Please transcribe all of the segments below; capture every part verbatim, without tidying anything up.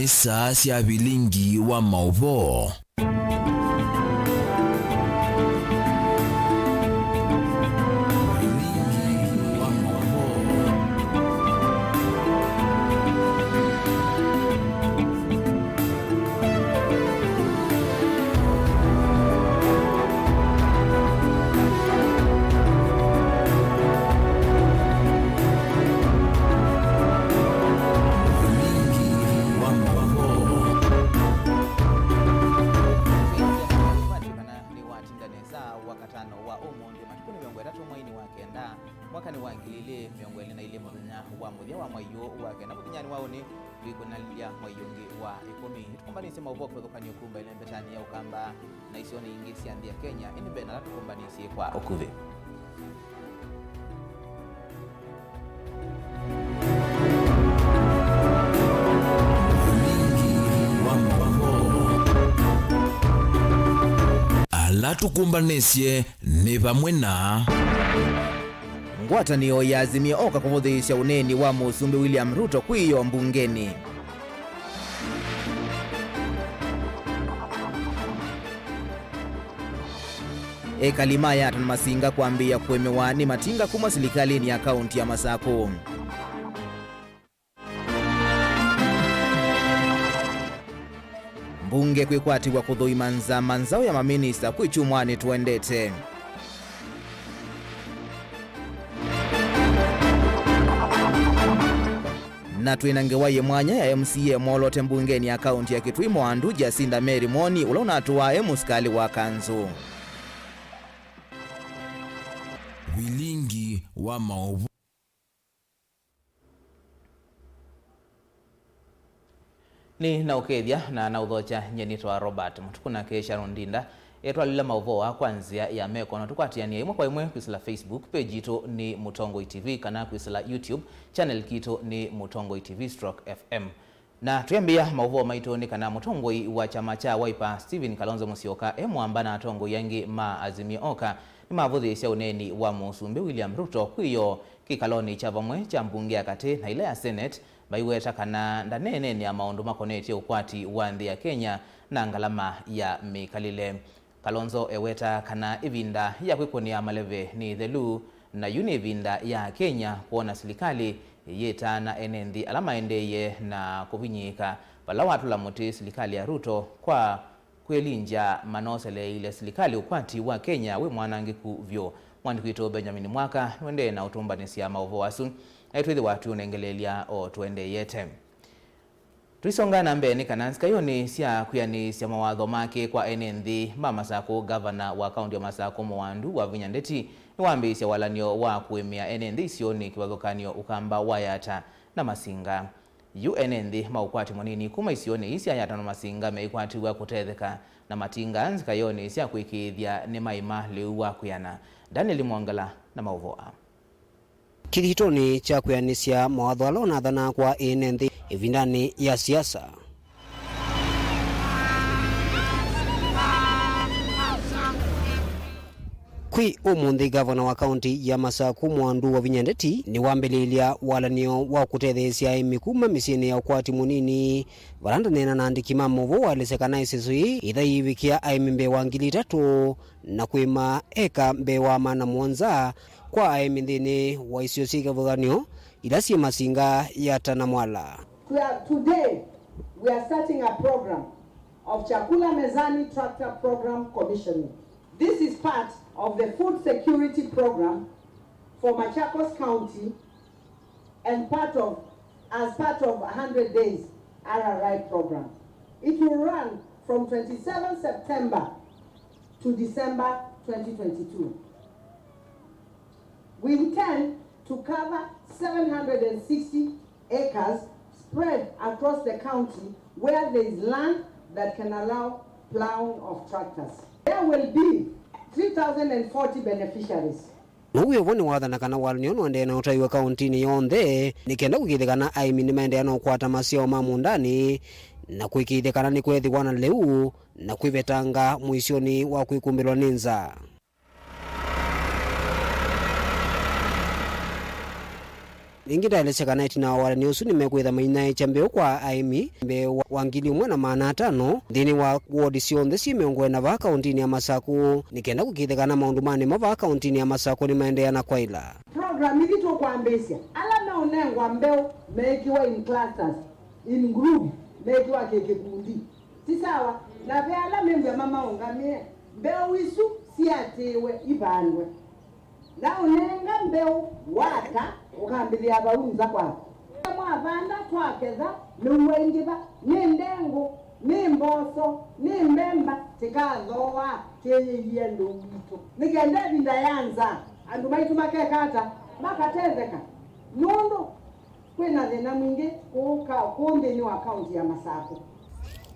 Saa sya vilingi wa maũvoo. Vilingi wa maũvoo. Kana nĩ watinda nesa wakatano wa ũmũnthĩ, matukũ nĩ mĩongo ĩtatũ mweinĩ wa kenda, mwakanĩ wa ngili ilĩ mĩongo ĩlĩ na ilĩ, mũthenya wa mũthya wa mwei ũũ wa kenda, mũthenyanĩ wa ũnĩ, twĩkwĩnalĩlya mwei ũngĩ wa ĩkũmi. Nĩtũkũmbanĩsye maũvoo kĩvathũkany'o kuma ĩlembetanĩ ya Ũkamba na isionĩ ingĩ sya nthĩ ya Kenya, ĩndĩ mbee na ala tũkũmbanĩsye kwa ũkuvĩ. Ala tũkũmbanĩsye nĩ vamwe na ngwatanĩo ya Azimio oka kũvũthĩĩsya ũneeni wa Mũsumbĩ William Ruto kwĩyoo mbungenĩ. Ekali ma Yatta na Masinga kwambĩĩa kũemewa nĩ matinga kuma silikalĩnĩ ya kaũnti ya Masakũ. Mbunge kwĩkwatĩw'a kũthũima nzama nzaũ ya maminista kwĩ kyumwanĩ tũendete. Na twĩ na ngewa yĩ mwanya ya M C A mwoloote mbungenĩ ya kaũnti ya Kitui Mwandu, Jacinda Mary Moni, ũla ũnatũaa e mũsikalĩ wa kanzũ. Vilingi wa maũvoo. Nĩ naũkethya na naũthokya, nyie nĩtawa Robert Mũtuku, nake Sharon Ndinda etwalĩla maũvoo aa kwa nzĩa ya meko, na tũkwatĩanĩe ĩmwe kwa ĩmwe kwĩsĩla Facebook page yitũ nĩ Mũtongoi T V kana kwĩsĩla YouTube channel kitũ nĩ Mũtongoi T V stroke F M. Na twĩambĩĩa maũvoo maitũ nĩ kana mũtongoi wa kyama kya Wiper, Stephen Kalonzo Musyoka, e mũamba na atongoi angĩ ma Azimio Oka nĩmavũthĩĩsya ũneeni wa Mũsumbĩ William Ruto kwĩyoo kĩkalonĩ kya vamwe kya mbunge ya katĩ na ĩla ya Senate, maiweta kana ndaneeneenea maũndũ makonetye ũkwati wa nthĩ ya Kenya na ngalama ya mĩkalĩle. Kalonzo ewetaa kana ĩvinda ya kwĩkũnĩa maleve nĩ ĩthelu, na yu nĩ ĩvinda ya Kenya kwona silikalĩ ĩyĩtaana ene nthĩ ala maendeeye na kũvinyĩĩka. Vala watũla mũtĩ silikalĩ ya Ruto kwa kwĩlingya, manoseleeile silikalĩ ũkwati wa Kenya wĩ mwanangĩku vyũ. Mwandĩki witũ Benjamin Mwaka nũendee na ũtũmbanĩsya maũvoo asu, na twĩthĩwa tũiũnengeleelya o tũendeeyete. Tũisonga na mbee nĩ kana nzikayonĩ sya kwĩanĩsya mawatho make kwa ene nthĩ ma Masakũ, ngavana wa kaũnti ya Masakũ Mwandu Wavinya Ndeti nĩwambĩĩsye walan'yo wa kũĩmĩa ene nthĩ isionĩ kĩvathũkany'o Ũkamba wa Yatta na Masinga. Yu ene nthĩ ma ũkwati mũnini kuma isionĩ ii sya Yatta na Masinga meikwatĩw'a kũtetheka na matinga nzikayonĩ sya kũĩkĩĩthya nĩmaĩma lĩu wa kwĩana. Daniel Mwongela na maũvoo aa. Kĩthitonĩ kya kwĩanĩsya mawatho ala ũnathanaa kwa ene nthĩ ĩvindanĩ ya siasa. Kwĩ ũmũnthĩ, ngavana wa kaũnti ya Masakũ Mwandu Wavinya Ndeti nĩwambĩlĩĩlya walanĩo wa kũtetheesya aĩmi kuma mĩsyĩnĩ ya ũkwati mũnini, vala ndaneena na andĩki ma maũvoo waelesya kana ĩseso yĩĩ ĩthaiĩvĩkĩa aĩmi mbee wa ngili itatũ na kũĩma eka mbee wa maana mũonza kwa aĩmi nthĩnĩ wa isio syĩ kĩvathũkany'o ila syĩ Masinga, Yatta na Mwala. We are, today, we are starting a program of Chakula Mezani Tractor Program Commissioning. This is part of the food security program for Machakos County and part of, as part of a hundred days R R I program. It will run from twenty-seven September to December twenty twenty-two. We intend to cover seven hundred and sixty acres spread across the county where there is land that can allow plowing of tractors. There will be three thousand and forty beneficiaries. Na wĩovo nĩwathana kana walanĩo nũendee na ũtaiwe kaũntinĩ yonthe, nĩ kenda kũĩkĩĩthya kana aĩmi nĩmaendeea na ũkwata masyao ma mũũndanĩ, na kũĩkĩĩthya kana nĩkweethĩwa na lĩu, na kwĩvetanga mũisyonĩ wa kwĩkumbĩlwa nĩ nzaa. Ĩngĩ ndaelesya kana ĩtina wa walany'o ũsu nĩmekwĩtha mainyaĩĩkya mbeũ kwa aĩmi mbee wa, wa ngili ĩmwe na maana atano nthĩnĩ wa wodi syonthe syĩ mĩongo ĩna vaa kaũntĩnĩ ya Masakũ, nĩ kenda kũĩkĩĩthya kana maũndũ ma nĩmo vaa kaũntĩnĩ ya Masakũ nĩmaendeea na kwaĩla. Program ithi tũkwambĩĩsya, ala meũnengwa mbeũ meĩkĩwa in clusters, in group, meĩkĩwa kĩ kĩkundi. Ti sawa? Na ve ala mew'a mamaũngamĩe, mbeũ isu siatĩĩwe ivandwe. Na ũnenga mbeũ, wata, ũkambĩlĩĩa vau nza kwaku. Mwavanda, twaketha, mĩu waingĩva, nĩ ndengũ, nĩ mboso, nĩ mbemba, tĩkathooa, twĩyĩie ndũũ witũ. Nĩ kenda ĩvinda ya nza, andũ maitũ makeka ata? Makatetheka. Nũndũ kwĩ na thĩna mwingĩ kũũ ka-, kũũ nthĩnĩ wa kaũntĩ ya Masakũ.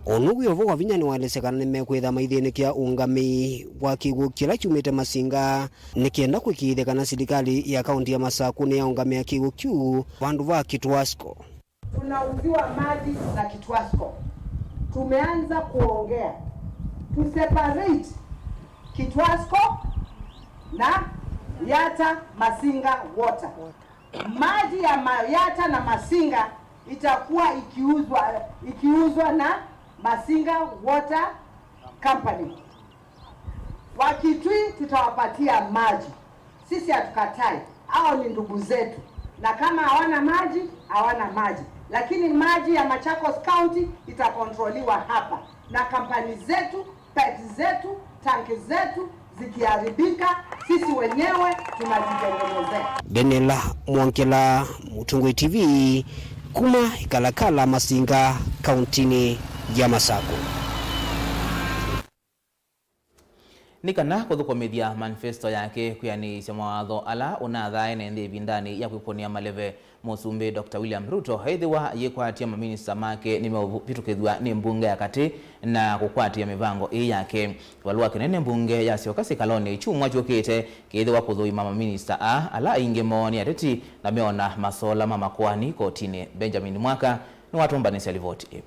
O na wĩ o vo, Wavinya nĩwaelesya kana nĩmekwĩtha maithĩnĩkĩa ũũngamĩi wa kĩw'ũ kĩla kyumĩte Masinga, nĩ kenda kũĩkĩĩthya kana silikalĩ ya kaũntĩ ya Masakũ nĩyaũngamĩa kĩw'ũ kyu vandũ va Kitwasco. Tunauziwa maji na Kitwasco. Tumeanza kuongea. Tu separate Kitwasco na Yatta Masinga Water. Maji ya Ma-, Yatta na Masinga itakuwa ikiuzwa, ikiuzwa na Masinga Water Company. Wakitui tutawapatia maji. Sisi hatukatai. Hao ni ndugu zetu. Na kama hawana maji, hawana maji. Lakini maji ya Machakos County itakontroliwa hapa na kampani zetu, pipes zetu, tanki zetu zikiharibika, sisi wenyewe tunajitengenezea. Daniel Mwongela, Mũtongoi T V, kuma Ikalakala Masinga, kaũntĩnĩ ya Masakũ. Nĩ kana kũthũkũmĩthya manifesto yake kwĩanĩĩsya mawatho ala ũnathaene nthĩ ĩvindanĩ ya kwĩkũnĩa maleve, Mũsumbĩ Doctor William Ruto eĩthĩwa ayĩkwatya maminista make nĩmeũvĩtũkĩthw'a nĩ mbunge ya katĩ na kũkwatĩĩa mĩvango ĩĩ yake. Kĩvalũa kĩnene mbunge yasyoka kĩkalonĩ kyumwa kyũkĩte kĩĩthĩwa kũthũima maminista aa, ala aingĩ moo nĩ ateti na meona masola ma makoani kotinĩ. Benjamin Mwaka nĩwatũmbanĩsya livoti ĩĩ.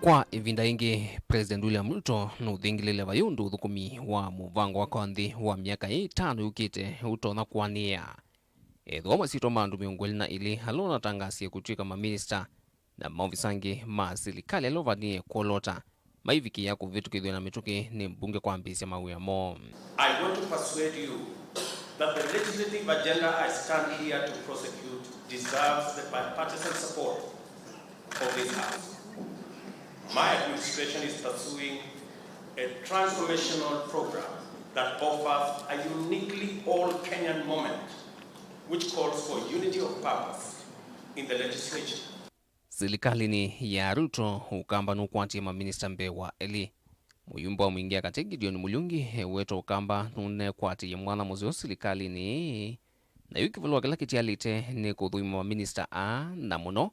Kwa ĩvinda yĩngĩ, President William Ruto nũthingĩlĩle vayũ ũndũ ũthũkũmi wa mũvango wake wa nthĩ wa myaka ĩtano yũkĩte ũtonya kũanĩĩa. Ethĩwa masyĩtwa ma andũ mĩongo ĩlĩ na ĩlĩ ala ũnatangasie kũtw'ĩka maminista na maovisa angĩ ma silikalĩ ala ũvanie kwolota maivikĩĩa kũvĩtũkĩthw'a na mĩtũkĩ nĩ mbunge kwambĩĩsya mawĩa moo. I want to persuade you that the legislative agenda I stand here to prosecute deserves the bipartisan support of this House. My administration is pursuing a transformational program that offers a uniquely all Kenyan moment, which calls for unity of purpose in the legislature. Silikalĩnĩ ya Ruto, Ũkamba nũkwatie maminista mbee wa elĩ. Mũyumbe wa Mwingi ya Katĩ Gideon Muriungi eweta Ũkamba nũnekwatĩie mwanya mũseo silikalĩnĩ ĩĩ, na yu kĩvalũa kĩla kĩtialĩte nĩ kũthũima maminista aa, na mũno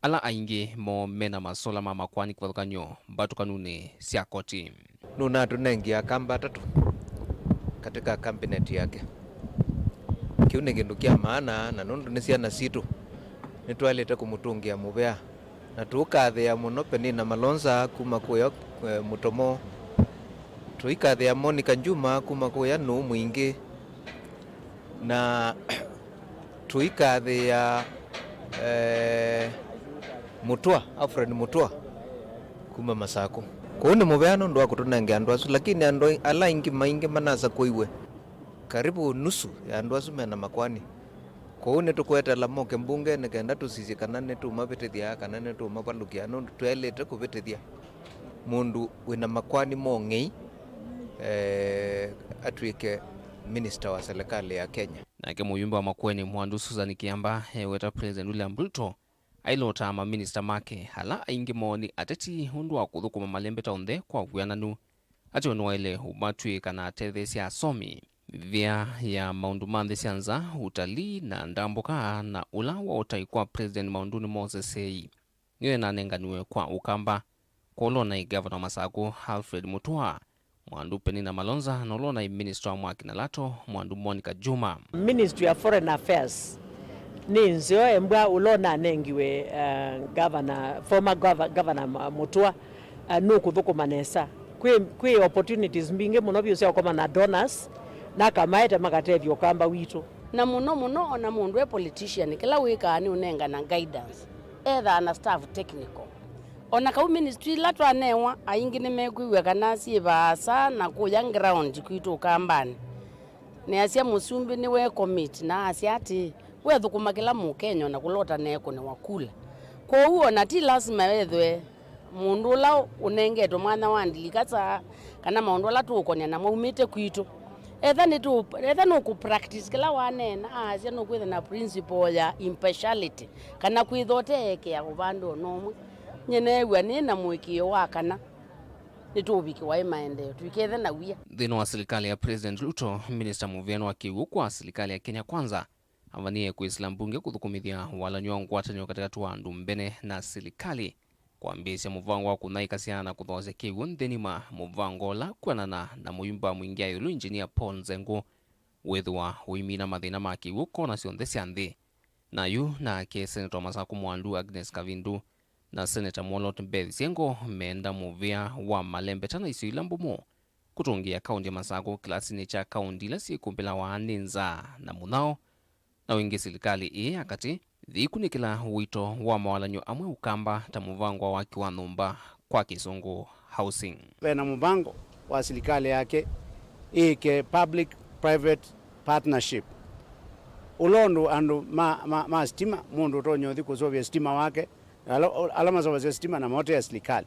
ala aingĩ moo mena masola ma makoani kĩvathũkany'o mbatũkanunĩ sya koti. Nũnatũnengie Akamba atatũ katika cabinet yake. Kĩu nĩ kĩndũ kya maana, na nũndũ nĩ syana sitũ, nĩtwaĩlĩte kũmũtũngĩa mũvea. Na tũũkathĩĩa mũno Penina Malonza kuma kũya, eh, Mũtomo. Tũikathĩĩa Monica Juma kuma kũya Nũũ Mwingĩ. Na tũikathĩĩa, eh, Mũtũa, Alfred Mũtũa kuma Masakũ. Kwoou nĩ mũvea nũndũ wa kũtũnengea andũ asu, lakini andũ ala aingĩ maingĩ manasakũiwe, karibu nusu ya andũ asu mena makoani. Kwoou nĩtũkweteela moke mbunge nĩ kenda tũsisye kana nĩtũũmavĩtĩthya kana nĩtũũmavalũkya, nũndũ twaĩlĩte kũvĩtĩthya mũndũ wĩna makoani mong'ei, eh, atw'ĩke minista wa silikalĩ ya Kenya. Nake mũyumbe wa Makueni Mwandu Susan Kiamba eweta President William Ruto ailotaa maminista make, ala aingĩ moo nĩ ateti, ũndũ wa kũthũkũma malembeta onthe kwa wĩananu. Ateo nĩwaĩle ũmatw'ĩĩka na atetheesya asomi. Mĩvĩa ya maũndũ ma nthĩ sya nza, ũtalii na ndambũka, na ũla wa ũtai kwa President maũndũnĩ ma ũseseei nĩyo ĩnanenganiwe kwa Ũkamba. Kwoou ũlonai Ngavana wa Masakũ Alfred Mũtũa, Mwandu Penina Malonza, na ũlonai Minister wa Mwaki na Lato, Mwandu Monica Juma. Ministry ya Foreign Affairs nĩ nzeo embwa ũla ũnanengiwe, eh, Governor, former gov-, Governor Ma-, Mũtũa, eh, nũkũthũkũma nesa. Kwĩ, kwĩ opportunities mbingĩ mũno vyũ sya ũkomana na donors, Na akamaete makatethya Ũkamba witũ. Na mũno mũno, ona mũndũ e politician, kĩla wĩkaa nĩ ũnengana guidance, ethaa na staff technical. Ona kau ministry ila twanewa, aingĩ nĩmekwĩw'a kana syĩ vaasa na kũya ground kwitũ Ũkambanĩ. Nĩasya mũsumbĩ nĩwe commit na asya atĩĩ, wethũkũma kĩla Mũkenya ona kũla ũtaneekũnĩwa kula. Kwoou ona ti lasima ethwe mũndũ ũla ũnengetwe mwanya wa ndilika saa kana maũndũ ala tũũkonĩa na maumĩte kwitũ. Etha nĩtũ-, etha nũkũ practice kĩla waneena, aasya nũkwĩtha na principle ya impartiality, kana kwĩtha ũteekea ũvande ona ũmwe. Nyie neew'a nĩ na mũĩkĩĩo wa kana nĩtũũvikĩwa ĩ maendeeo, tũikethe na wia. Nthĩnĩ wa silikalĩ ya President Ruto, Minista mũvea nĩ wa kĩw'ũ kwa silikalĩ ya Kenya Kwanza avanie kwĩsĩla mbunge kũthũkũmĩthya walany'o wa ngwatanĩo katĩkatĩ wa andũ mbene na silikalĩ, kwambĩĩsya mũvango wa kũnyaĩĩkasya na kũthoosya kĩw'ũ nthĩnĩ ma mũvango ũla kwĩanana na mũyumba wa mũingĩ ya ĩũlũ Engineer Paul Nzengũ wĩthĩwa ũimina mathĩna ma kĩw'ũ kona syonthe sya nthĩ. Na yu nake Seneta wa Masakũ Mwandu Agnes Kavindu na Seneta Mwolot Beth Siengo meenda mũvea wa malembeta na isio ila mbũmũ kũtũngĩĩa kaũnti ya Masakũ kĩlasinĩ kya kaũnti ila syĩkũmbĩlawa nĩ nzaa na mũnyao. Na wĩngĩ silikalĩ ĩĩ ya katĩ yĩikunĩkĩla ũito wa mawalany'o amwe Ũkamba ta mũvango wa waki wa nyũmba, kwa Kĩsũngũ housing. Ve na mũvango wa silikalĩ yake ĩĩke public private partnership, ũla ũndũ andũ ma, ma, ma sitima, mũndũ ũtonya ũthi kũseũvya sitima wake, ala, ala maseũvasya sitima na moto ya silikalĩ,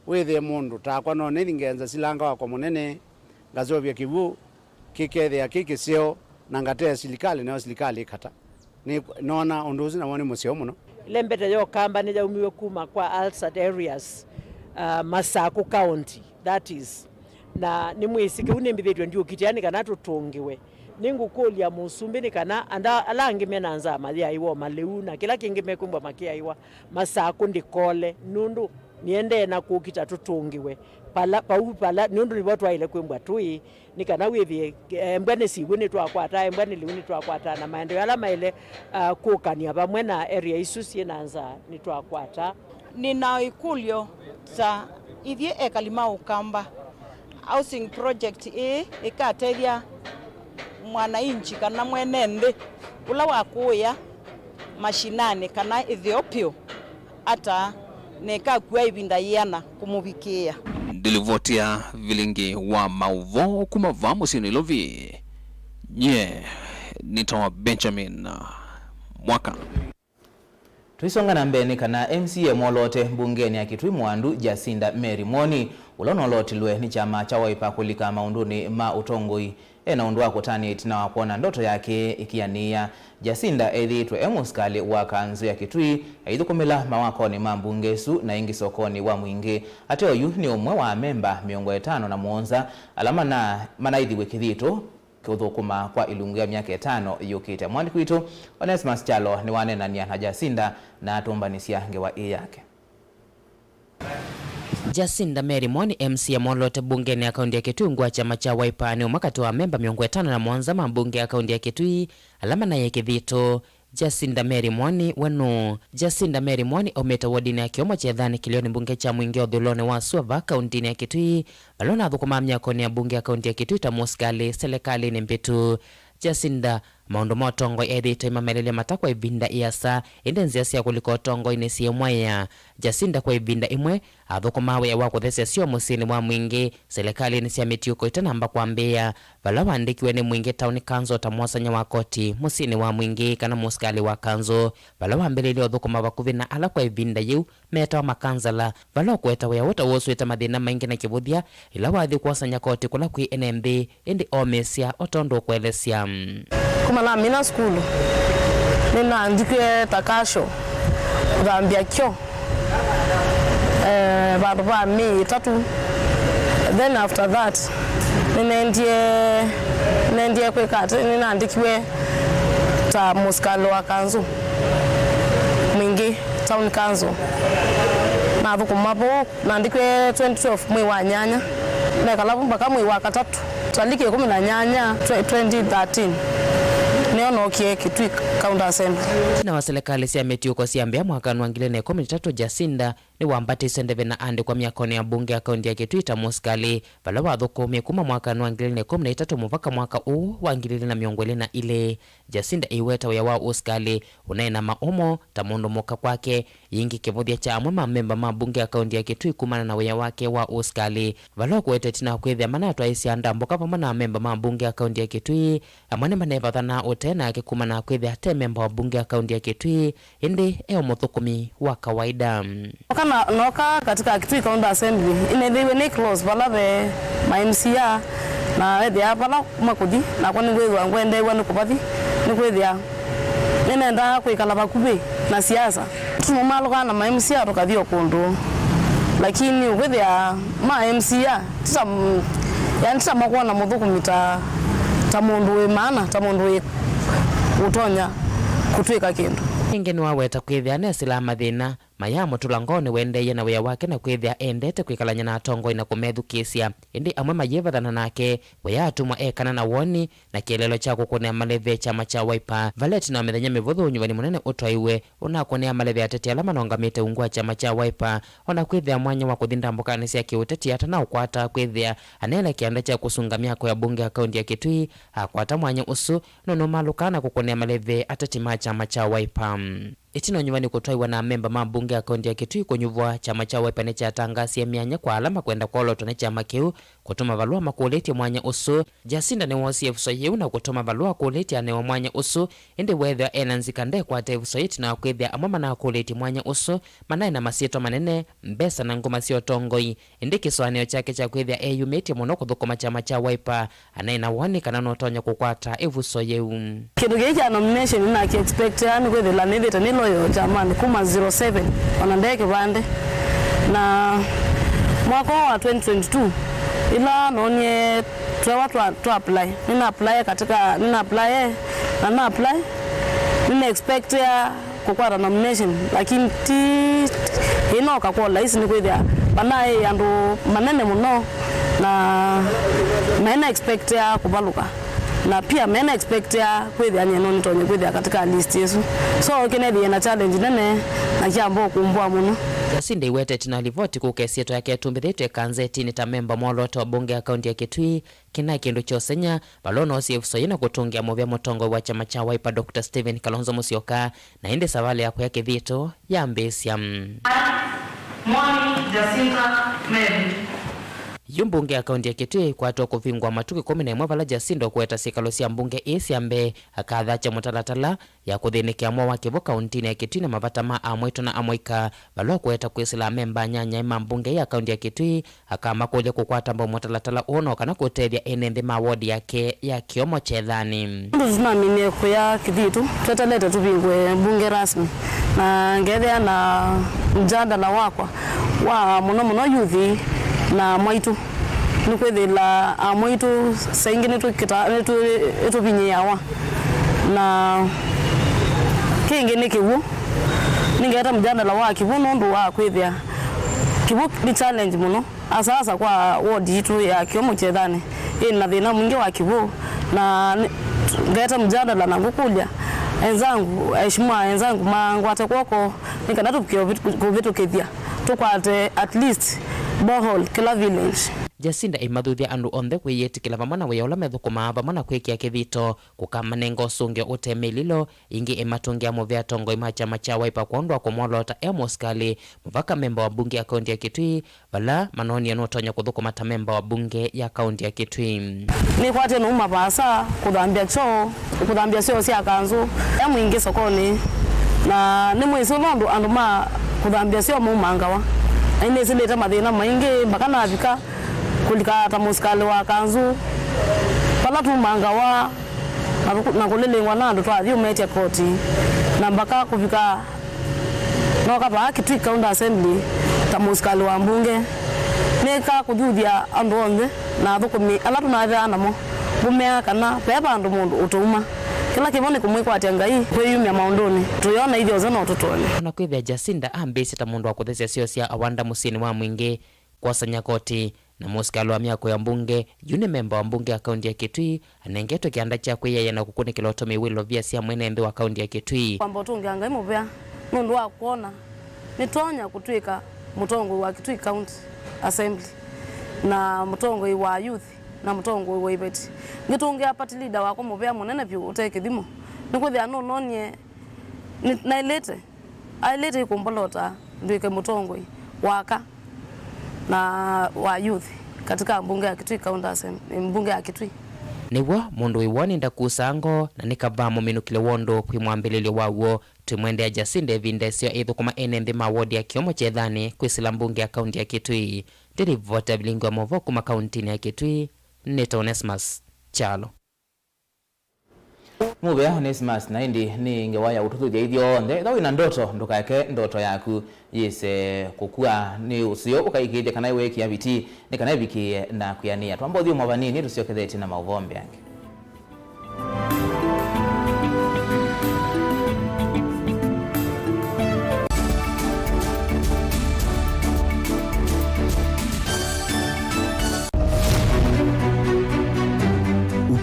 wĩthĩe mũndũ takwa no nĩthi ngenza silanga wakwa mũnene, ngaseũvya kĩw'ũ, kĩkethĩa kĩ kĩseo na ngatea silikalĩ, nayo silikalĩ ĩkata. Nĩ, noona ũndũ ũsu naw'o nĩ mũseo mũno. Lembeta ya Ũkamba nĩyaumiw'e kuma kwa ALSAT areas, uh, Masakũ County, that is. Na nĩmwĩsĩ kĩu nĩmbĩthĩtwe ndiũkitĩa nĩ kana tũtũngĩwe. Nĩngũkũlya mũsumbĩ nĩ kana andũ ala angĩ me na nzaa mayĩaĩwa o malĩu na kĩla kĩngĩ mekwĩmbwa makĩaĩwa, Masakũ ndĩkole, nũndũ nĩendee na kũkita tũtũngĩwe pala, pau pala, nũndũ nĩvo twaĩle kwĩmbwa tũĩ. Nĩ kana wĩthĩe, eh, embwa nĩ siw'ũ nĩtwakwata, embwa nĩ lĩu nĩtwakwata, na maendeeo ala maĩle, ah, kũkany'a vamwe na area isu syĩ na nzaa nĩtwakwata. Nĩ na ĩkũlyo ta ithyĩ ekali ma Ũkamba, housing project ĩĩ ĩkatethya mwananchi kana mwene nthĩ ũla wakũĩa mashinani kana ĩtheo pyũ ata, na ĩkakua ĩvinda yĩana kũmũvikĩĩa. Ndilivoti ya vilingi wa maũvoo kuma vaa mũsyĩ Nairobi, nyie nĩtawa Benjamin Mwaka. Tũisonga na mbee nĩ kana M C A mwoloote mbungenĩ ya Kitui Mwandu Jacinda Mary Mwoni, ũla ũnolotilwe nĩ kyama kya Wiper kũlika maũndũnĩ ma ũtongoi, e na ũndũ wa kũtanĩa ĩtina wa kwona ndoto yake ĩkĩanĩĩa. Jacinda ethĩĩtwe e mũsikalĩ wa kanzũ ya Kitui, aithũkũmĩla mawakonĩ ma mbunge ĩsu na ĩngĩ sokonĩ wa Mwingĩ. Ate oyu nĩ ũmwe wa amemba mĩongo ĩtano na mũonza ala mana-, manaĩthiw'e kĩthito kũthũkũma kwa ilungu ya myaka ĩtano yũkĩte. Mwandĩki witũ Onesmus Kyalo nĩwaneenany'a na Jacinda na atũmbanĩsya ngewa ĩ yake. Jacinda Mary Mwoni, M C A mwoloote mbungenĩ ya kaunti ya Kitui kwa kyama kya Wiper, nĩ ũmwe katĩ wa amemba mĩongo ĩtano na mũonza ma mbunge ya kaunti ya Kitui ala manaĩe kĩthito. Jacinda Mary Mwoni we nũũ? Jacinda Mary Mwoni aumĩte wodinĩ ya Kĩomo Kyethanĩ kĩlĩonĩ mbunge kya Mwingĩ ũthũĩlonĩ wa sua vaa kauntinĩ ya Kitui, vala ũnathũkũmaa myakonĩ ya mbunge ya kaunti ya Kitui ta mũsikalĩ selekalĩnĩ mbĩtu. Jacinda maũndũ ma ũtongoi ethĩĩtwe aimamelelya mata kwa ĩvinda ĩasa, ĩndĩ nzĩa sya kũlika ũtongoinĩ syĩmwaĩa. Jacinda kwa ĩvinda ĩmwe athũkũmaa wĩa wa kũthesya syoo mũsyĩnĩ wa Mwingĩ, selekalĩnĩ sya mĩtiũko itanamba kwambĩĩa, vala waandĩkiwe nĩ Mwingĩ Town Council ta mwosany'a wa koti mũsyĩnĩ wa Mwingĩ kana mũsikalĩ wa kanzũ, vala wambĩlĩĩlye ũthũkũma vakuvĩ na ala kwa ĩvinda yĩu meetawa makansala, vala ũkũeta wĩa ũũ ta wosũĩte mathĩna maingĩ na kĩvũthya ĩla wathi kwosany'a koti kũla kwĩ ene nthĩ, ĩndĩ omĩĩsya o tondũ ũkũelesya. Kuma namina sukulu, nĩnandikw'e ta kasho, kũthambya kyo, eh, vandũ va mĩĩ ĩtatũ. Then after that, nĩnendie, nĩnendie kwĩka atĩ, nĩnandĩkiwe ta mũsikalĩ wa kanzũ Mwingĩ Town Council. Nathũkũma vau, nandĩkw'e twenty twelve mwei wa nyanya. Nekala vau mpaka mwei wa katatũ, taliki ĩkũmi na nyanya, twe-, twenty thirteen, nĩyo nookie Kitui County Assembly. Ĩtina wa selekalĩ sya mĩtiũko syambĩa mwakanĩ wa ngili ilĩ na ĩkũmi na itatũ, Jacinda Nĩwambatĩsye ndeve na andĩkwa myakonĩ ya mbunge ya kaunti ya Kitui ta mũsikalĩ, vala wathũkũmie kuma mwakanĩ wa ngili ilĩ na ikũmi na itatũ mũvaka mwaka ũũ wa ngili ilĩ na mĩongo ĩlĩ na ilĩ. Jacinda ĩiweta wĩa wa ũsikalĩ ũneena maũmo ta mũndũ mũka kwake, yĩngĩ kĩvũthya kya amwe ma memba ma mbunge ya kaunti ya Kitui kumana na wĩa wake wa ũsikalĩ, vala ũkũete ĩtina wa kwĩthĩa manatwaĩĩsya ndambũka vamwe na amemba ma mbunge ya kaunti ya Kitui. Amwe nĩmanevathanaa ũtee nake kumana na kwĩthĩa ate memba wa mbunge ya kaunti ya Kitui, ĩndĩ e o mũthũkũmi wa kawaida. Noka na, noka katika Kitui County Assembly, inethĩiwe nĩ close vala ve ma M C A, na ethĩa vala makũthi, nakwa nĩngwĩthwa ngwendeew'a nĩ kũvathi, nĩkwĩthĩa nĩnendaa kwĩkala vakuvĩ na siasa. Tũmũmalũkaa na ma M C A tũkathi o kũndũ, lakini ũkwĩthĩa ma M C A, tita, yani, tita makwona mũthũkũmi ta, ta mũndũ wĩ maana, ta mũndũ wĩ ũtonya kũtwĩka kĩndũ. Ĩngĩ nĩwaweta kwĩthĩa nesĩlaa mathĩna maya mũtũla ngoonĩ wendeeie na wĩa wake na kwĩthĩa endete kwĩkalany'a na atongoi na kũmethukĩĩsya. Ĩndĩ amwe mayĩvathana nake, we atumwa ekana na woni na kĩeleelo kya kũkũnĩa maleve kyama kya Wiper. Vala ĩtina wa mĩthenya mĩvũthũ, ũnyuvani mũnene ũtwaiwe ũnakũnĩa maleve ateti ala manongamĩte ungu wa kyama kya Wiper. O na kwĩthĩa mwanya wa kũthi ndambũkanĩ sya kĩũteti atanaũkwata, kwĩthĩa aneena kĩanda kya kũsunga myako ya mbunge ya kaunti ya Kitui, akwata mwanya ũsu, no nũmalũkaa na kũkũnĩa maleve ateti ma kyama kya Wiper. Ĩtina ũnyuvani kũtwaiwa na amemba ma mbunge ya kaunti ya Kitui kũnyuvwa, kyama kya Wiper nĩkyatangasie myanya kwa ala makwenda kwolotwa nĩ kyama kĩu kũtũma valũa makũlĩtye mwanya ũsu. Jacinda nĩwoosie ĩvuso yĩu na kũtũma valũa akũlĩtye anewe mwanya ũsu, ĩndĩ weethĩwa e na nzika ndekwata ĩvuso yĩu ĩtina wa kwĩthĩa amwe manakũlĩtye mwanya ũsu manaĩ na masyĩtwa manene, mbesa na nguma sya ũtongoi. Ĩndĩ kĩsũanĩo kyake kya kwĩthĩa eyumĩtye mũno kũthũkũma kyama kya Wiper, aneena woni kana nũtonya kũkwata ĩvuso yĩu. Kĩndũ kĩĩ kya nomination nĩnakĩ expectea nĩkwĩthĩla nĩthĩte nĩ loyal kyamanĩ kuma zero seven, ona nde kĩvandĩ. Na mwaka ũũ wa twenty twenty-two, ĩla noonie twewa twa, twa apply, nĩna apply katika, nĩna apply, na na apply, nĩna expectea kũkwata nomination, lakini ti ĩnoka kwa ũlaisi, nĩkwĩthĩa vanaĩ andũ manene mũno na mena expectea kũvalũka, na pia mena expectea kwĩthĩa nyie no nĩtonye kwĩthĩa katika list ĩsu. So kĩnethĩie na challenge nene na kyamba kũmbũa mũno. Jacinda ĩwetete na livoti kũka ĩsyĩtwa yake ĩtumbĩthĩtw'e kanzetinĩ ta memba mwolooto wa mbunge ya kaunti ya Kitui, kĩna kĩndũ kya ũseng'ya, vala ũnoosie ĩvuso yĩĩ na kũtũngĩa mũvea mũtongoi wa kyama kya Wiper, Doctor Stephen Kalonzo Musyoka, na ĩndĩ savalĩ ya kũya Kĩthitũ yambĩĩsya. Mwami Jacinta Mary. Yu mbunge ya kaunti ya Kitui ĩkwatwa kũvingũa matukũ ĩkũmi na ĩmwe vala Jacinta ũkũeta syĩkalo sya mbunge ĩĩ sya mbee akathakya mũtalatala ya kũthĩnĩkĩa mwa wa kĩw'ũ kauntinĩ ya Kitui na mavata ma amwaitũ na amwaika, vala ũkũeta kwĩsĩla amemba anyanyae ma mbunge ya kaunti ya Kitui akamakũlya kũkwata mbau mũtalatala ũũ no kana kũtethya ene nthĩ ma wodi yake ya Kĩomo Kyethanĩ. Ũndũ tũnaminie kũya Kĩthitũ, twetelete tũvingũe mbunge rasmi, na ngethĩa na mjadala wakwa wa mũno mũno yuthi na mwaitũ. Nĩkwĩthĩla amwaitũ saingĩ nĩtũkĩta-, nĩtũ-, nĩtũvinyĩĩawa. Na kĩngĩ nĩ kĩw'ũ. Nĩngeta mjadala wa kĩw'ũ nũndũ wa kwĩthĩa kĩw'ũ nĩ challenge mũno, asa asa kwa ward yitũ ya Kĩomo Kyethanĩ ĩna thĩna mwingĩ wa kĩw'ũ. Na nĩ-, ngeta mjadala na ngũkũlya enzangu, aheshimiwa enzangu mangwate kw'oko nĩ kana tũvike ũvit-, kũvĩtũkĩthya, tũkwate at least borehole kĩla village. Jacinda ĩmathuthya andũ onthe kwĩyĩtĩkĩla vamwe na wĩa ũla methũkũmaa vamwe na kwĩkĩa kĩthito kũkamanenga ũsũngĩo ũte mĩlilo. Ĩngĩ ĩmatũngĩa mũvea atongoi ma kyama kya Wiper kwondũ wa kũmwoloota e mũsikalĩ mũvaka memba wa mbunge ya kaunti ya Kitui, vala manoonie nũtonya kũthũkũma ta memba wa mbunge ya kaunti ya Kitui. Nĩkwatie nũuma vaasa kũthambya kyoo, kũthambya syoo sya kanzũ e mwingĩ sokonĩ, na nĩmwĩsĩ nũndũ andũ ma kũthambya syoo maumangawa, na nĩnĩsĩlĩte mathĩna maingĩ mpaka navika kũlika ta mũsikalĩ wa kanzũ, vala tumangawa na kũ-, na kũlĩlĩngwa na andũ twathyũmĩtye koti, na mpaka kũvika nooka vaa Kitui County Assembly ta mũsikalĩ wa mbunge. Nĩka kũthuthya andũ onthe na athũkũmi ala tũnathĩawa namo, ngũmea kana ve vandũ mũndũ ũtũuma. Kĩla kĩvo nĩ kũmwĩkwatya Ngai, kwĩyumya maũndũnĩ tũyona ithyonthe no tũtonye. O na kwĩthĩa Jacinda ambĩĩsye ta mũndũ wa kũthesya syoo sya awanda mũsyĩnĩ wa mwingĩ, kwosany'a koti, na mũsikalĩ wa myako ya mbunge, yu nĩ memba wa mbunge ya kaunti ya Kitui, anengetwe kĩanda kya kwĩyaĩa na kũkunĩkĩla ũtũmĩi wa ilovia sya mwene nthĩ wa kaunti ya Kitui. Kwamba ũtũngĩa Ngai mũvea nũndũ wa kwona nĩtonya kũtw'ĩka Mũtongoi wa Kitui County Assembly, na mũtongoi wa youth, na mũtongoi wa iveti. Ngĩtũngĩa party leader wakwa mũvea mũnene vyũ ũte kĩthimo, nĩkwĩthĩa nũnonie nĩ-, naĩlĩte, aĩlĩte ĩkũmbolota ndwĩke mũtongoi waka na wa youth katika mbunge ya Kitui County Assembly, mbunge ya Kitui. Nĩw'o mũndũ wĩ woni ndakusaa ngoo, na nĩ kavaa mũminũkĩle wa ũndũ kwĩ mwambĩlĩlyo waw'o. Twĩmwendea Jacinda ĩvinda ĩseo ĩthũkũma ene nthĩ ma wodi ya Kĩomo Kyethanĩ kwĩsĩla mbunge ya kaunti ya Kitui. Ndĩlivota vilingi wa maũvoo kuma kauntinĩ ya Kitui, nĩta Onesmus Kyalo. Mũvea Onesmus, na ĩndĩ nĩ ngewa ya ũtũthũthya ithyonthe. Ethĩwa wĩ na ndoto, ndũkaeke ndoto yaku yĩse kũkua nĩ ũseo, ũkaĩkĩĩthya kana wĩkĩa vitii nĩ kana ĩvikĩĩe na kwĩanĩa. Twamba ũthyũmũa vanini, tũsyokethetye na maũvoo mbeange.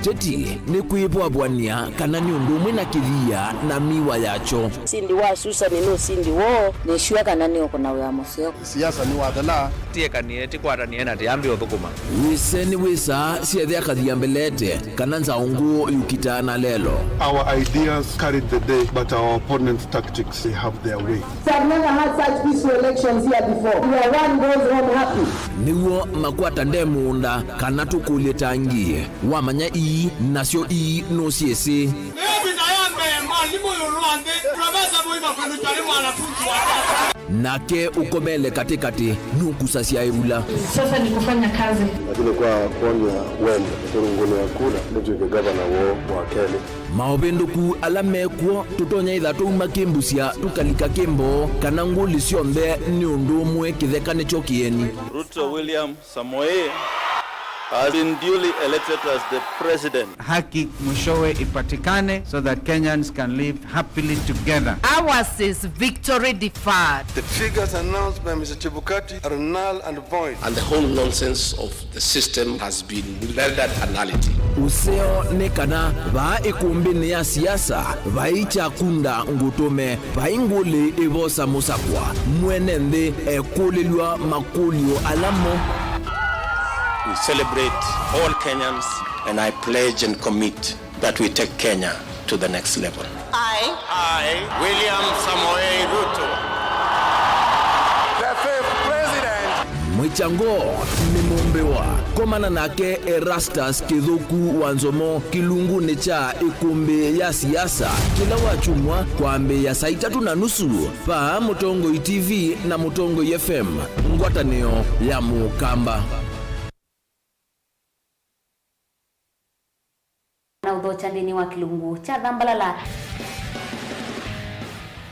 Ũteti nĩ kwĩvwavw'ania kana nĩ ũndũ ũmwe na kĩthia na miwa yakyo. Ũsindi wa Susan nĩ ũsindi woo. Nĩsure kana nĩũkũna wĩa mũseo. Siasa nĩ wathela. Tiekanie, tikwatanĩe na tiambi ũthũkũma. Wĩse nĩ wĩsaa syethĩa kathia mbelete, kana nzaũ ngũũ yũkitaa na lelo. Our ideas carried the day, but our opponents' tactics, they have their way. I've never had such peaceful elections here before. Where one goes home happy. Nĩw'o makwata nde mũũnda, kana tũkũlye tangi. Wamanya ii, nasyo ii nũsyĩsĩ. Mĩvĩta ya mbee, mwalimũ ĩũlũ wa nthĩ, Profesa Mũima kũlutwa nĩ mwanafunzi wake. Nake ũkomele katĩkatĩ nũkusasya ĩvula. Sasa ni kufanya kazi. Lakini kwa kuonya wendo, kũrũngũlĩa kura, nĩtw'ĩke gavana woo wa kelĩ. Maũvĩndũku ala mekw'o, tũtonya ĩtha twauma kĩmbusya tũkalika kĩmboo, kana ngũlĩ syonthe nĩ ũndũ ũmwe kĩtheka nĩkyo kĩeni. Ruto William Samoei has been duly elected as the president. Haki mwishowe ipatikane so that Kenyans can live happily together. Ours is victory deferred. The figures announced by Mister Chebukati are null and void. And the whole nonsense of the system has been rendered a nullity. Ũseo nĩ kana vaa ĩkũmbĩnĩ ya siasa vai kyakunda ngũtũme. Vai ngũlĩ ĩvosa mũsakwa, mwene nthĩ ekũlĩlw'a makũlyo ala mo. We celebrate all Kenyans and I pledge and commit that we take Kenya to the next level. I, I, William Samoei Ruto, the fifth president. Mwĩkyango nĩ mũmbĩwa. Komana nake Erastus Kĩthũku wa Nzomo kĩlungunĩ kya ĩkũmbĩ ya siasa kĩla wakyumwa kwambĩĩa saa itatũ na nusu. Vaa Mũtongoi T V na Mũtongoi F M, ngwatanĩo ya Mũkamba. Na ũthokya nthĩnĩ wa kĩlungu kya Thambalala.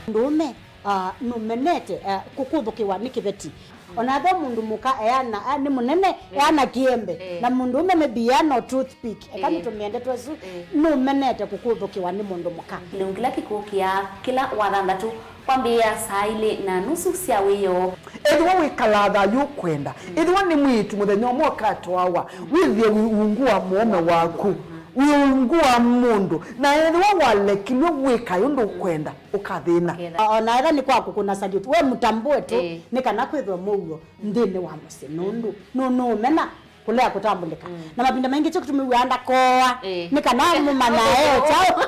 Mũndũũme, ah, nũmenete, ah, kũkũthũkĩwa nĩ kĩveti. Ona ethĩwa mũndũ mũka eana, ah, nĩ mũnene, eh, eana kĩembe. Eh. Na mũndũũme maybe eana o toothpick. Eka, eh, nĩtũmĩe ndeto ĩsu, eh, nũmenete kũkũthũkĩwa nĩ mũndũ mũka. Kĩlungu kĩla kĩkũkĩa kĩla wathanthatũ kwambĩĩa saa ilĩ na nusu sya wĩoo. Ethĩwa wĩkalaa thayũ ũkwenda, mm, ethĩwa nĩ mwĩĩtu mũthenya ũmwe ũkatwawa, mm, wĩthĩe wĩ ungu wa mũũme waku, mm, wĩ ungu wa mũndũ, na ethĩwa walekilw'e wĩkae ũndũ ũkwenda, ũkathĩna. Ũketha. O na ethĩwa nĩ kwa kũkũna salute, we mũtambũe tu, ĩĩ, nĩ kana kwĩthwe mũuo nthĩnĩ wa mũsyĩ, nũndũ nũ-, nũũmena kũlea kũtambũlĩka. Mm. Na mavinda maingĩ kyo kĩtũmĩw'aa ndakoa, ĩĩ, nĩ kana mũmanya e kyaũ.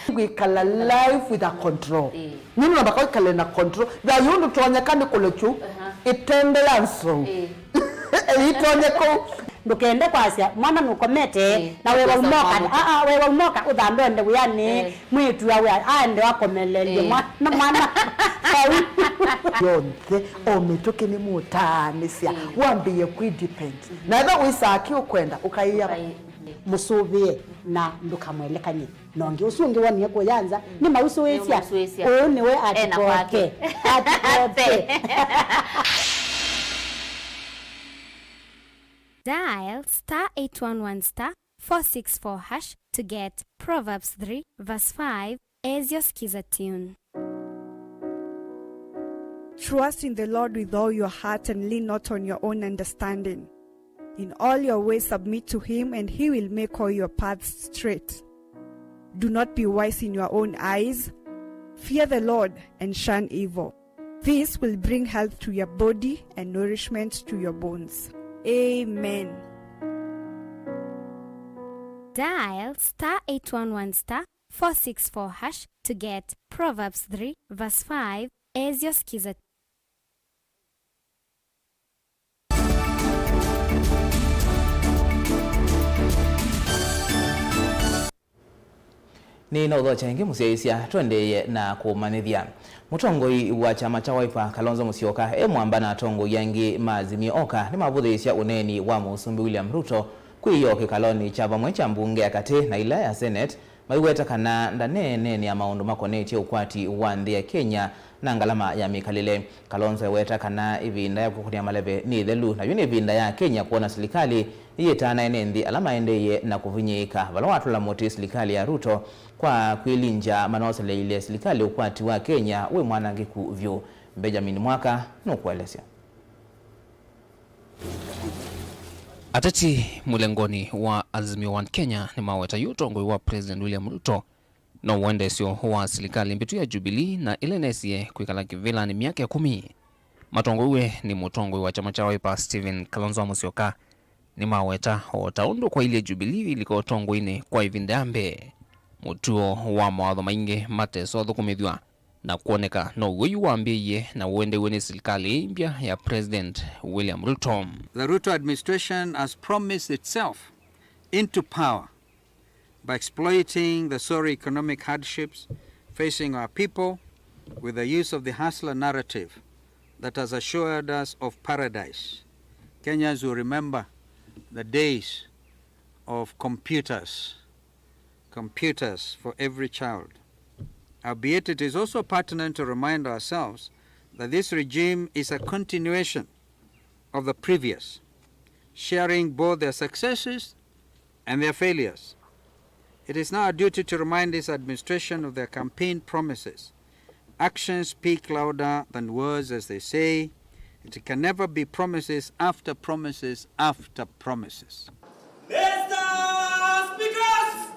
Kwĩkala life with a control. Ĩĩ. Nũndũ nambaka wĩkale na control. Thayũ ndũtonyeka nĩ kũlekyu, aha, ĩtende ya nzou. Ĩĩ. Ĩtonye kũu. Ndũkende kwasya mwana nũkomete, ĩĩ, na wewa ũkosa umoka, mwana. Aa, wewa umoka ũthambe ũende wĩanĩ. Ĩĩ. Mwĩĩtu awe aende akomelelye, ĩĩ, mwana, mwana. Vau. Yonthe, o mĩtũkĩ nĩmũtaanĩsya, mm, wambĩĩe kwĩ depend. Mm-hmm. Na ethĩwa wĩsaa kĩ ũkwenda, ũkaĩa, ũkaĩ-, mũsũvĩe na ndũkamwelekany'e na ũngĩ. Ũsu ũngĩ wonie kũya nza, mm, nĩmausũĩsya. Nĩmausũĩsya. Ũũ nĩwe ena kwake. Atikoke. Atikoke. Dial star eight one one star four six four hash to get Proverbs three verse five as your Skiza tune. Trust in the Lord with all your heart and lean not on your own understanding. In all your ways submit to him, and he will make all your paths straight. Do not be wise in your own eyes. Fear the Lord and shun evil. This will bring health to your body and nourishment to your bones. Amen. Dial star eight one one star four six four hash to get Proverbs three verse five as your Skiza. Nĩ na ũthokya ĩngĩ mũsyaĩĩsya, tũendeeye na kũmanyĩthya. Mũtongoi wa kyama kya Wiper, Kalonzo Musyoka, e mwamba na atongoi angĩ ma Azimio oka nĩmavũthĩĩsya ũneeni wa Mũsumbĩ William Ruto kwĩyoo kĩkalonĩ kya vamwe kya mbunge ya katĩ na ĩla ya Senate, maiweta kana ndaneeneenea maũndũ makonetye ũkwati wa nthĩ ya Kenya na ngalama ya mĩkalĩle. Kalonzo eweta kana ĩvinda ya kũkũnĩa maleve nĩ ĩthelu, na yu nĩ ĩvinda ya Kenya kwona silikalĩ yĩyĩtaa na ene nthĩ ala maendeeie na kũvinyĩĩka. Vala watũla mũtĩ silikalĩ ya Ruto kwa kwĩlingya, manoseleile silikalĩ ũkwati wa Kenya wĩ mwanangĩku vyũ. Benjamin Mwaka nũkũelesya. Ateti mũlengoni wa Azimio One Kenya nĩmaweta yu ũtongoi wa President William Ruto no ũendeesyo wa silikalĩ mbĩtu ya Jubilee na ĩla ĩnesie kwĩkala kĩvĩlanĩ myaka ĩkũmi. Matongoew'e nĩ mũtongoi wa kyama kya Wiper Stephen Kalonzo Musyoka nĩmaweta o ta ũndũ kwailye Jubilee ĩlika ũtongoinĩ kwa ĩvinda ya mbee, mũtuo wa mawatho maingĩ matesa ũthũkũmĩthw'a na kwoneka now'o yu wambĩĩie na ũendeiwe nĩ silikalĩ ĩĩ mbya ya President William Ruto. The Ruto administration has promised itself into power by exploiting the sorry economic hardships facing our people with the use of the hustler narrative that has assured us of paradise. Kenyans will remember the days of computers, computers for every child. Albeit it is also pertinent to remind ourselves that this regime is a continuation of the previous, sharing both their successes and their failures. It is now our duty to remind this administration of their campaign promises. Actions speak louder than words, as they say. It can never be promises after promises after promises. Mister Speakers!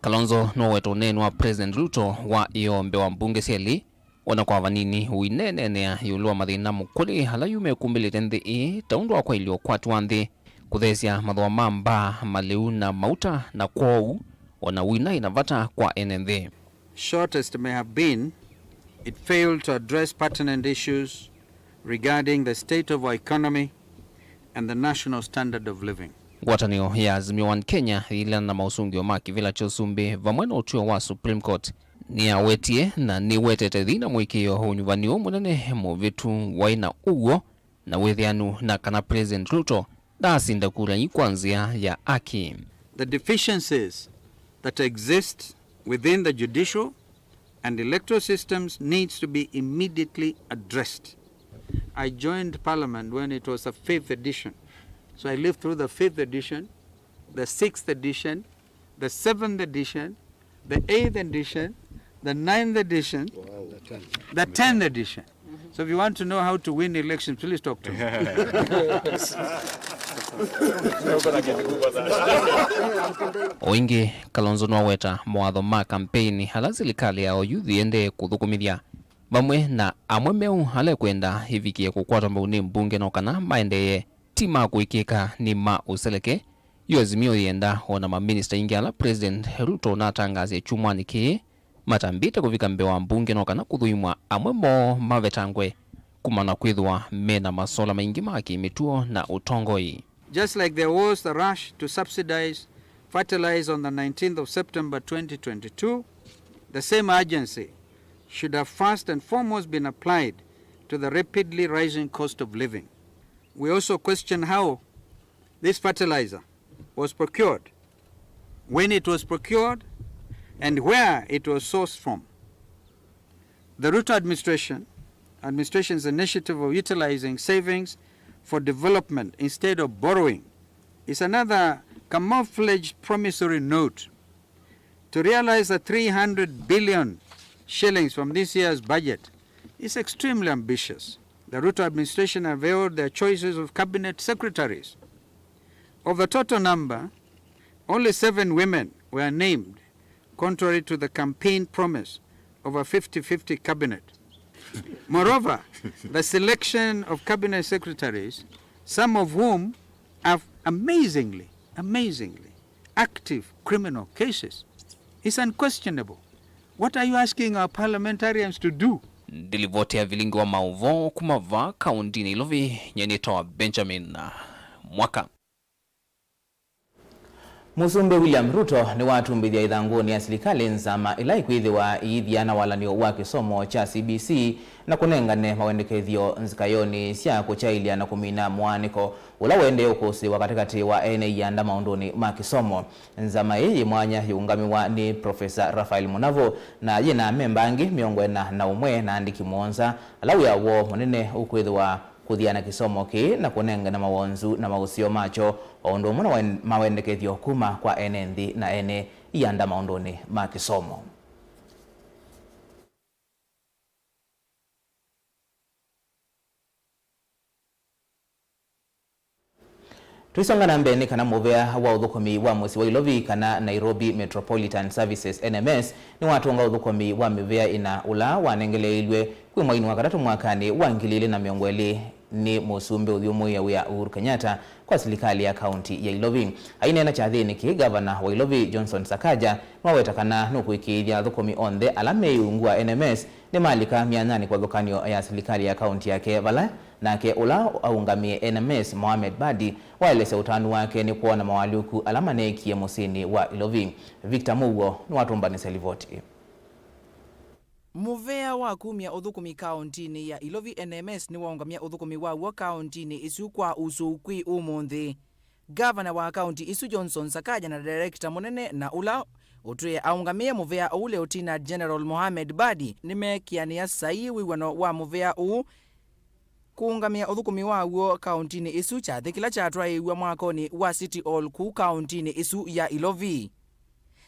Kalonzo nũweta ũneeni wa President Ruto wa ĩyoo mbee wa mbunge syelĩ, ona kwa vanini ũineeneenea ĩũlũ wa mathĩna mũkũlĩ ala yu mekumbĩlĩte nthĩ ĩĩ, ta ũndũ wa kwaĩlya ũkwati wa nthĩ, kũtheesya mathooa ma mbaa, malĩu na mauta, na kwoou ona ũinaĩ na vata kwa ene nthĩ. Short as it may have been, it failed to address pertinent issues regarding the state of our economy and the national standard of living. Ngwatanĩo ya Azimio One Kenya yĩilana na maũsũngĩo ma kĩvĩla kya ũsumbĩ vamwe na ũtw'ĩo wa Supreme Court nĩyawetie na nĩwetete thĩna mũĩkĩĩo ũnyuvani ũũ mũnene mũvĩtu waĩ na ũw'o na wĩthĩanu, na kana President Ruto ndaasinda kura ii kwa nzĩa ya aki. The deficiencies that exist within the judicial and electoral systems needs to be immediately addressed. I joined parliament when it was the fifth edition. So I lived through the fifth edition, the sixth edition, the seventh edition, the eighth edition, the ninth edition, the tenth edition. So if you want to know how to win elections, please talk to me. O ĩngĩ, Kalonzo nĩwaweta mawatho ma kampeini ala silikalĩ ya oyuthi ĩendee kũthũkũmĩthya, vamwe na amwe meũ ala ekwenda ĩvikĩe kũkwatwa mbau nĩ mbunge no kana maendeee ti ma kũĩkĩĩka, nĩ ma ũseleke. Yu Azimio yĩenda o na maminista aingĩ ala President Ruto ũnatangaasya kyumwanĩ kĩĩ matambĩte kũvika mbee wa mbunge no kana kũthũimwa amwe moo mavetangwe kumana na kwĩthĩwa me na masola maingĩ ma kĩmĩtuo na ũtongoi. Just like there was the rush to subsidize fertilizer on the nineteenth of September twenty twenty-two, the same urgency should have first and foremost been applied to the rapidly rising cost of living. We also question how this fertilizer was procured, when it was procured, and where it was sourced from. The Ruto administration, administration's initiative of utilizing savings for development instead of borrowing is another camouflaged promissory note. To realize the three hundred billion shillings from this year's budget is extremely ambitious. The Ruto administration availed their choices of cabinet secretaries. Of the total number, only seven women were named, contrary to the campaign promise of a fifty fifty cabinet. Moreover, the selection of cabinet secretaries, some of whom have amazingly, amazingly active criminal cases, is unquestionable. What are you asking our parliamentarians to do? Ndilivoti ya vilingi wa maũvoo kuma vaa kaũndĩnĩ Ilovi, nyenĩtawa Benjamin Mwaka. Mũsumbĩ William Ruto nĩwatumbĩthya ĩthangũnĩ ya silikalĩ nzama ila ikwĩthĩwa iithiana walan'yo wa kĩsomo kya C B C na kũnengane mawendekethyo nzikayonĩ sya kũkyaĩlya na kũmina mũaanĩko ũla ũendee ũkũsĩĩwa katĩkatĩ wa ene ianda maũndũnĩ ma kĩsomo. Nzama ĩĩ yĩ mwanya yĩũngamĩwa nĩ Profesa Raphael Munavu na yĩ na amemba angĩ mĩongo ĩna na ũmwe na aandĩki mũonza ala wĩa woo mũnene ũkwĩthĩwa kũthiana kĩsomo kĩĩ na kũnengane mawonzu na maũseo makyo, o ũndũ ũmwe na wen-, mawendekethyo kuma kwa ene nthĩ na ene ianda maũndũnĩ ma kĩsomo. Tũisonga na mbee, nĩ kana mũvea wa ũthũkũmi wa mũsyĩ wa Ilovi kana Nairobi Metropolitan Services, N M S, nĩwatũnga ũthũkũmi wa mĩvea ĩna ũla wanengeleilw'e kwĩ mweinĩ wa katatũ mwakanĩ wa ngili ilĩ na mĩongo ĩlĩ nĩ mũsumbĩ ũthyũmũĩe wĩa Uhuru Kenyatta kwa silikalĩ ya kaũnti ya Ilovi. Aineena kyathĩnĩ kĩĩ, ngavana wa Ilovi Johnson Sakaja nĩwaweta kana nũkũĩkĩĩthya athũkũmi onthe ala me ungu wa N M S nĩmalika myanyanĩ kĩvathũkany'o ya silikalĩ ya kaũnti yake, vala nake ũla aũngamĩe N M S, Mohamed Badi, waelesya ũtanu wake nĩ kwona mawalũku ala maneekie mũsyĩnĩ wa Ilovi. Victor Mũuo nĩwatũmbanĩsya livoti ĩĩ. Mũvea wa kumya ũthũkũmi kaũntinĩ ya Ilovi, N M S, nĩwaũngamya ũthũkũmi waw'o kaũntinĩ ĩsu kwa usũu kwĩ ũmũnthĩ. Ngavana wa kaũnti ĩsu Johnson Sakaja na director mũnene na ũla ũtwĩe aũngamĩe mũvea ũu Lieutenant General Mohamed Badi nĩmeekĩanĩa saii wĩw'ano wa mũvea ũu kũũngamĩa ũthũkũmi waw'o kaũntinĩ ĩsu, kyathĩ kĩla kyatwaĩĩw'a mwakonĩ wa City Hall kũu kaũntinĩ ĩsu ya Ilovi.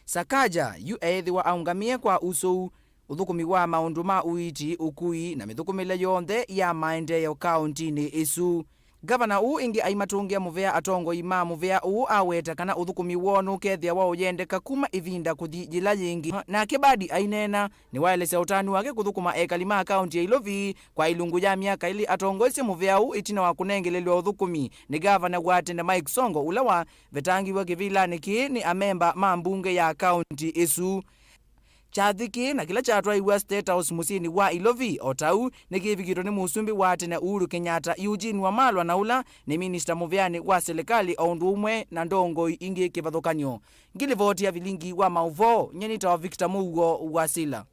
Sakaja yu eĩthĩwa aũngamĩe kwa usũu ũthũkũmi wa maũndũ ma ũiiti, ũkui, na mĩthũkũmĩle yonthe ya maendeeo kaũntinĩ ĩsu. Ngavana ũũ ĩngĩ aimatũngĩa mũvea atongoi ma mũvea ũũ aweta kana ũthũkũmi woo nũkethĩa wa ũyendeka kuma ĩvinda kũthi yĩla yĩngĩ. Nake Badi aineena, nĩwaelesya ũtanu wake kũthũkũma ekali ma kaũnti ya Ilovi kwa ilungu ya myaka ĩlĩ atongoesye mũvea ũũ ĩtina wa kũnengelelw'a ũthũkũmi nĩ ngavana wa tene Mike Sonko, ũla wavetangiw'e kĩvĩlanĩ kĩĩ nĩ amemba ma mbunge ya kaũnti ĩsu. Kyathĩ kĩĩ na kĩla kyatwaiwe State House mũsyĩnĩ wa Ilovi, o ta ũu, nĩkĩvikĩtwe nĩ mũsumbĩ wa tene Uhuru Kenyatta, Eugene Wamalwa, na ũla nĩ minista mũveanĩ wa silikalĩ, o ũndũ ũmwe na ndongoi ingĩ kĩvathũkany'o. Ngilivoti ya vilingi wa maũvoo, nyie nĩtawa Victor Mũuo wa Sila.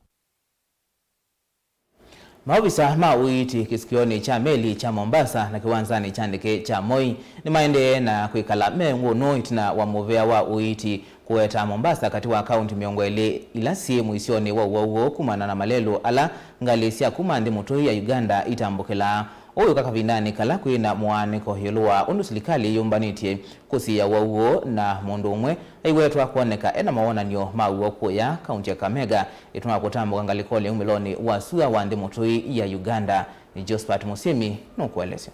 Maovisa ma ũiiti kĩsikĩonĩ kya meli kya Mombasa na kĩwanzanĩ kya ndeke kya Moi nĩmaendee na kwĩkala me ngũnũ ĩtina wa mũvea wa ũiiti kũweta Mombasa katĩ wa kaũnti mĩongo ĩlĩ ila syĩ mũisyonĩ wa ũwau ũũ kumana na malelũ ala ngalĩ sya kuma nthĩ mũtũi ya Uganda itambũkĩlaa. Ũũ wĩka kavindanĩ kala kwĩ na mũaanĩko ĩũlũ wa ũndũ silikalĩ yĩyũmbanĩtye kũsiĩĩa ũwau ũũ, na mũndũ ũmwe aiwetwa kwoneka ena mawonany'o ma w'o kũya kaũnti ya Kakamega ĩtina wa kũtambũka ngalĩkonĩ ya umĩlonĩ wa sua wa nthĩ mũtũi ya Uganda. Nĩ Josephat Mũsyĩmi nũkũelesya.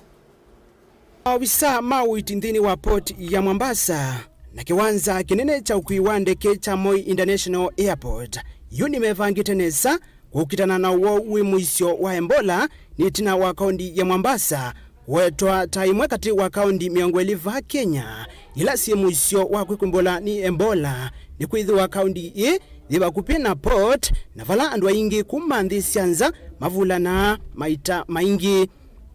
Maovisa ma ũiiti nthĩnĩ wa port ya Mombasa na kĩwanza kĩnene kya ũkui wa ndeke kya Moi International Airport yu nĩmevangĩte nesa kũkitana na ũwau wĩ mũisyo wa Ebola nĩ ĩtina wa kaũnti ya Mombasa kũwetwa ta ĩmwe katĩ wa kaũnti mĩongo ĩlĩ vaa Kenya ila syĩ mũisyo wa kwĩkumbũla nĩ Ebola, nĩkwĩthĩwa kaũnti ĩĩ yĩ vakuvĩ na port na vala andũ aingĩ kuma nthĩ sya nza mavulanaa maita maingĩ.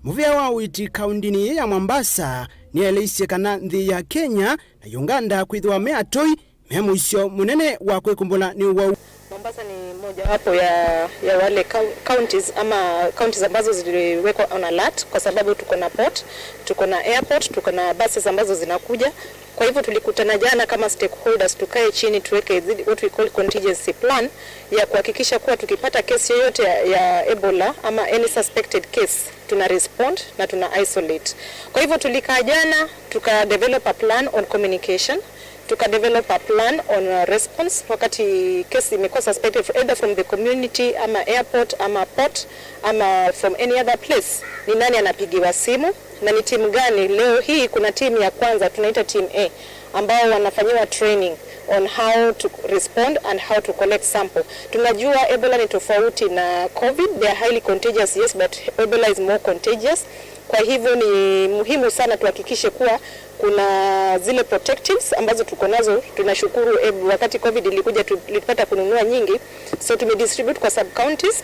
Mũvĩa wa ũiiti kaũntinĩ ĩĩ ya Mombasa nĩeleisye kana nthĩ ya Kenya na Uganda kwĩthĩwa me atũi me mũisyo mũnene wa kwĩkumbũla nĩ ũwau. Mombasa ni mojawapo ya, ya wale cou-, counties ama counties ambazo ziliwekwa on alert kwa sababu tuko na port, tuko na airport, tuko na buses ambazo zinakuja. Kwa hivyo tulikutana jana kama stakeholders, tukae chini tuweke zile, what we call contingency plan ya kuhakikisha kuwa tukipata kesi yoyote ya, ya Ebola ama any suspected case, tuna respond na tuna isolate. Kwa hivyo tulikaa jana, tuka develop a plan on communication, tuka develop a plan on, uh, response wakati case imekuwa suspected either from the community ama airport ama port ama from any other place, ni nani anapigiwa simu na ni timu gani. Leo hii kuna timu ya kwanza, tunaita team A, ambao wanafanyiwa training. on how to respond and how to collect sample. Tunajua Ebola ni tofauti na COVID, they are highly contagious, yes, but Ebola is more contagious. Kwa hivyo ni muhimu sana tuhakikishe kuwa kuna zile protectives ambazo tuko nazo. Tunashukuru, eh, wakati COVID ilikuja tulipata kununua nyingi, so tumedistribute kwa sub counties.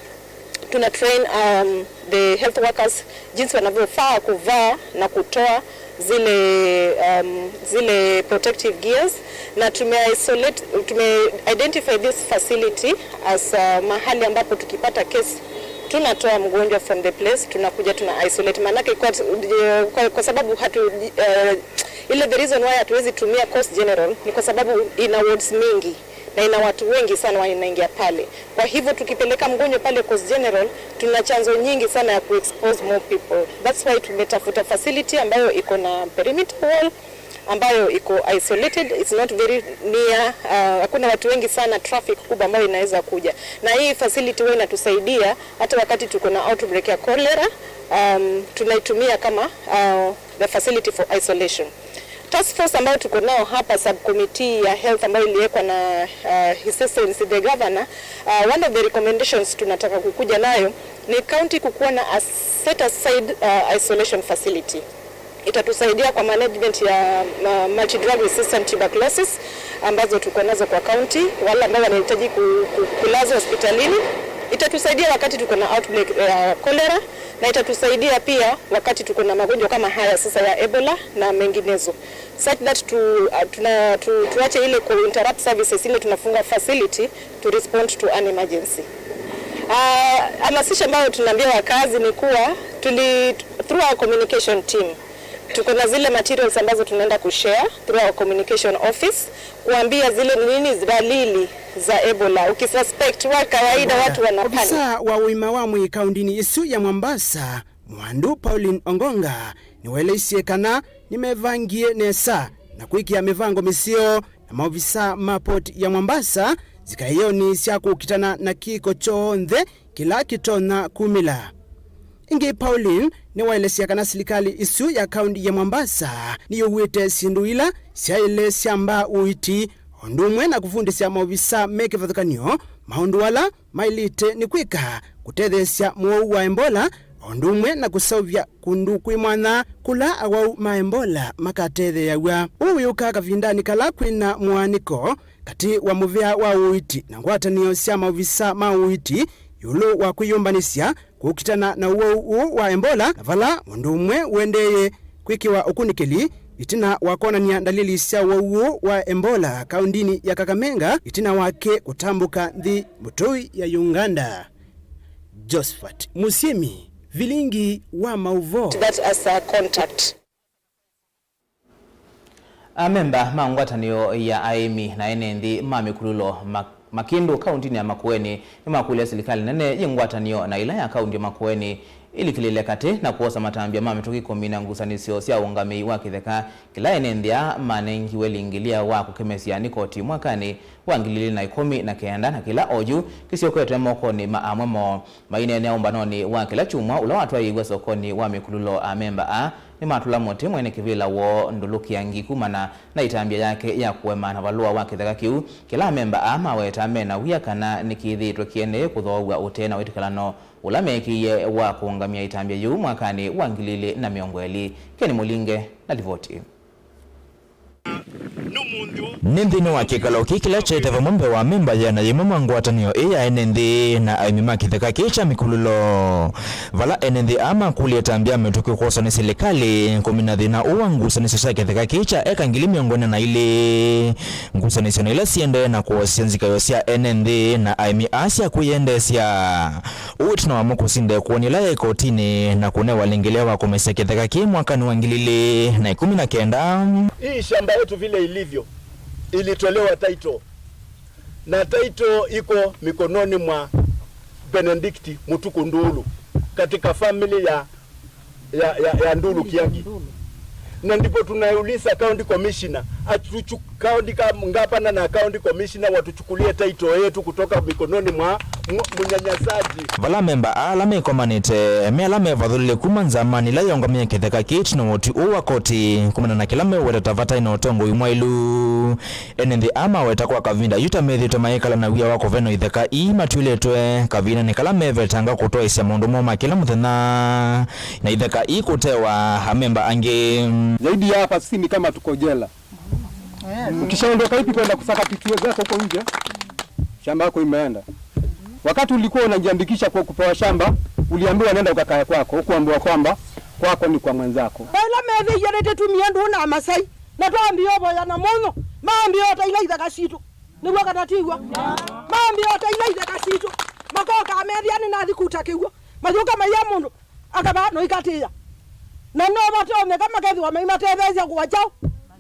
Tuna train, um, the health workers jinsi wanavyofaa kuvaa na kutoa zile, um, zile protective gears, na tume isolate, tume identify this facility as, uh, mahali ambapo tukipata case tunatoa mgonjwa from the place, tunakuja tuna isolate. Maanake kwa, kwa, kwa sababu hatu, uh, ile the reason why hatuwezi tumia Coast General ni kwa sababu ina wards mingi na ina watu wengi sana wanaingia pale. Kwa hivyo tukipeleka mgonjwa pale Coast General, tuna chanzo nyingi sana ya kuexpose more people. That's why tumetafuta facility ambayo iko na perimeter wall, ambayo iko isolated, it's not very near, uh, hakuna watu wengi sana, traffic kubwa ambayo inaweza kuja. Na hii facility huwa inatusaidia hata wakati tuko na outbreak ya cholera, um, tunaitumia kama, uh, the facility for isolation. Task force ambayo tuko nao hapa, subcommittee ya health ambayo iliwekwa na, uh, His Excellency the Governor, uh, one of the recommendations tunataka kukuja nayo ni county kukuwa na a set aside, uh, isolation facility. Itatusaidia kwa management ya, uh, multi drug resistant tuberculosis ambazo tuko nazo kwa county, wale ambao wanahitaji ku-, ku-, kulazwa hospitalini. Itatusaidia wakati tuko na outbreak ya cholera, na itatusaidia pia wakati tuko na magonjwa kama haya sasa ya Ebola na menginezo, such that tu, uh, tuna, tu, tuache ile ku interrupt services, ile tunafunga facility to respond to an emergency. Uh, hamasisho ambayo tunaambia wakazi ni kuwa tuli, through our communication team, tuko na zile materials ambazo tunaenda kushare through our communication office, kuambia zile ni nini dalili za Ebola. Ukisuspect, wa kawaida watu wana panic. Ofisa wa ũima wa mwĩĩ kaũndĩnĩ ĩsu ya Mombasa, Mwandu Pauline Ongonga, nĩwaeleisye kana nĩmevangie nesa na kwĩkĩa mĩvango mĩseo na maovisa ma port ya Mombasa zikaĩonĩ sya kũkitana na kĩko kyonthe kĩla kĩtonya kumĩla. Ĩngĩ, Pauline nĩwaelesya kana silikalĩ ĩsu ya kaũndĩ ya Mombasa nĩyũw'ĩte syĩndũ ila syaĩle syamba ũiiti, o ũndũ ũmwe na kũvundĩsya maovisa me kĩvathũkany'o maũndũ ala maĩlĩte nĩ kwĩka kũtetheesya mũwau wa Ebola, o ũndũ ũmwe na kũseũvya kũndũ kwĩ mwanya kũla awau ma Ebola makatetheeaw'a. Ũũ wĩũka kavindanĩ kala kwĩna mũaanĩko katĩ wa mũvea wa ũiiti na ngwatanĩo sya maovisa ma ũiiti ĩũlũ wa kwĩyũmbanĩsya kũkitana na ũwau ũũ wa Ebola, na vala mũndũ ũmwe ũendeeye kwĩkĩwa ũkunĩkĩli ĩtina wa kwonany'a ndalili sya ũwau ũũ wa Ebola kaũndĩnĩ ya Kakamega ĩtina wake kũtambũka nthĩ mũtũi ya Uganda. Josephat Mũsyĩmi, vilingi wa maũvoo. That as a contact. Amemba ma ngwatanĩo ya aĩmi na ene nthĩ ma mĩkulũlo ma-, Makĩndũ kaũntĩnĩ ya Makueni nĩmakũlya silikalĩ nene yĩ ngwatanĩo na ĩla ya kaũntĩ ya Makueni ĩlikĩlĩle katĩ na kwosa matambya ma mĩtũkĩ kũmina ngusanĩsyo sya ũngamĩi wa kĩtheka kĩla ene nthĩ aa manengiwe lingĩlĩa wa kũkemesya nĩ koti mwakanĩ wa ngili ilĩ na ĩkũmi na kenda, na kĩla oyu kĩsyoketwe mokonĩ ma amwe moo. Maineenea ũmbanonĩ wa kĩla kyumwa ũla watwaĩiwe sokonĩ wa mĩkulũlo, amemba aa nĩmatũla mũtĩ mwene kĩvĩla woo Ndũlũ Kĩangi kumana na ĩtambya yake ya kũema na valũa wa kĩtheka kĩu, kĩla amemba aa maweta me na wia kana nĩkĩthĩĩtwe kĩendee kũthoow'a ũtee na wĩtĩkĩlano ũla meekĩie wa kũũngamya ĩtambya yĩu mwakanĩ wa ngili ilĩ na mĩongo ĩlĩ. Ken Mũlinge na livoti ĩĩ. Nĩ nthĩnĩ wa kĩkalo kĩĩ kĩla kyaĩte vamwe mbee wa amemba ĩana yĩmwe ma ngwatanĩo ĩĩ ya ene nthĩ na aĩmi ma kĩtheka kĩĩ kya mĩkulũlo, vala ene nthĩ aa makũlya ĩtambya mĩtũkĩ kwosa nĩ silikalĩ kũmina thĩna ũũ wa ngusanĩsyo sya kĩtheka kĩĩ kya eka ngili mĩongo ĩna na ilĩ, ngusanĩsyo na ila siendee na kũosya nzikayo sya ene nthĩ na aĩmi aa sya kwĩyendeesya. Ũũ ĩtina wa mo kũsinda ĩkũani ĩla yaĩ kotinĩ na kũnewa lingĩlĩa wa kũmesya kĩtheka kĩĩ mwakanĩ wa ngili ilĩ na ĩkũmi na kenda. Hii shamba yetu vile ilivyo, ilitolewa title. Na title iko mikononi mwa Benedict Mutuku Ndulu katika family ya, ya, ya, ya Ndulu Kiangi. Na ndipo tunauliza county commissioner atuchu-, County ka-, ngavana na county commissioner watuchukulie title yetu kutoka mikononi mwa mu-, mnyanyasaji. Vala amemba aa ala mekomanĩte, me ala mevathũlile kuma nzamanĩ ĩla yĩongamie kĩtheka kĩĩ ĩtina wa ũtwi ũũ wa koti, kumana na kĩla meweta ta vataĩ na ũtongoi mwaĩlu. Ene nthĩ aa maweta kwa kavinda yu ta methĩĩtwe mayĩkala na wia wa kũvenwa itheka ii matw'ĩlĩtwe kavindanĩ kala mevetanga kũtwaĩsya maũndũ moo ma kĩla mũthenya, na itheka ii kũtewa amemba angĩ. Zaidi ya hapa sisi ni kama tuko jela. Ukishaondoka hivi kwenda kusaka P T O zako huko nje, shamba yako imeenda. Wakati ulikuwa unajiandikisha kwa kupewa shamba, uliambiwa nenda ukakae kwako, hukuambiwa kwamba kwako ni kwa mwenzako. Ĩla methĩie nĩtũtumie ndũũ na Amasai, na twambie ũvoya na mũnyũ, mambie ũtaila ithaka sitũ. Nĩw'o kana tiw'o? Mambie ũtaila ithaka sitũ, makoka methĩa nĩnathi kuta kĩw'ũ, mayũka maiya mũndũ. Akavaa no ikatĩĩa. Na no vatonyeka makethĩwa maimatetheesya kũa kyaũ?